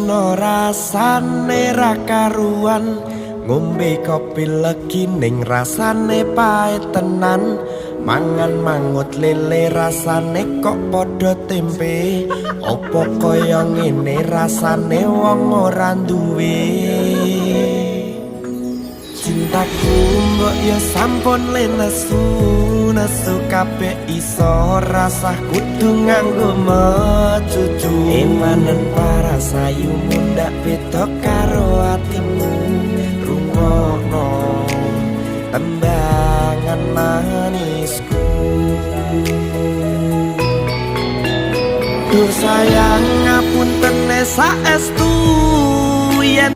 dina rasane ra karuan. Ngombe kopi legi ning rasane pahit tenan. Mangan mangut lele rasane kok padha tempe. Apa kaya ngene rasane wong ora duwe. Cintaku mbok ya sampun le nesu, nesu kabeh iso rasah kudu nganggo mecucu. Emanen para sayu mundak beda karo atimu. Rungokno tembangan manisku. Duh sayang, ngapunten saestu yen